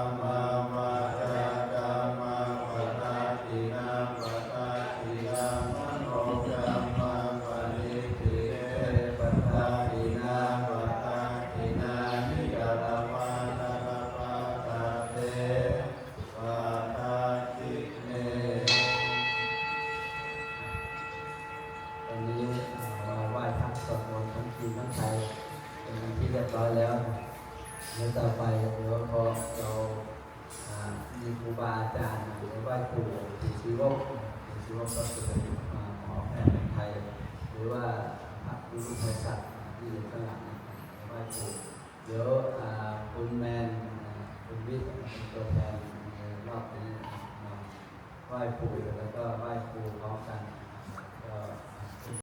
ກຳມະ ວາຈາກຳມະ ປະທັກຂິນາ ປະທັກຂິນາ ມະໂນກຳມະ ປະນິດຖິເຕ ປະທັກຂິນາ ປະທັກຂິນາ ນິກະຕະວາ ກະຕະປະ ຕະເຕ ປະທັກຂິເມ. ຕອນນີ້ ເອີ ເຮົາໄຫວ້ພະສວດມົນທັງຈີນທັງໄທ ເປັນທີ່ຮຽບຮ້ອຍແລ້ວ. ແລ້ວຕໍ່ໄປ ດຽວຂໍເຈົ້າ ອາ ມີຄູບາອາຈານ ຫຼືໄຫວ້ຄູ ທີ່ຊິເວົ້າ ທີ່ຊິເວົ້າກັບສະເພາະ ອາ ໝໍແພດແຜນໄທ ຫຼືວ່າພະກຸລຸໄພສັດ ທີ່ຢູ່ຂ້າງຫຼັງ ໄຫວ້ຄູ. ດຽວ ອາ ຄຸນແມນ ອາ ຄຸນວິດ ເປັນຕົວແທນ ອາ ໃນຮອບນີ້ເນາະ ໄຫວ້ຄູ ແລ້ວກໍໄຫວ້ຄູພ້ອມກັນ.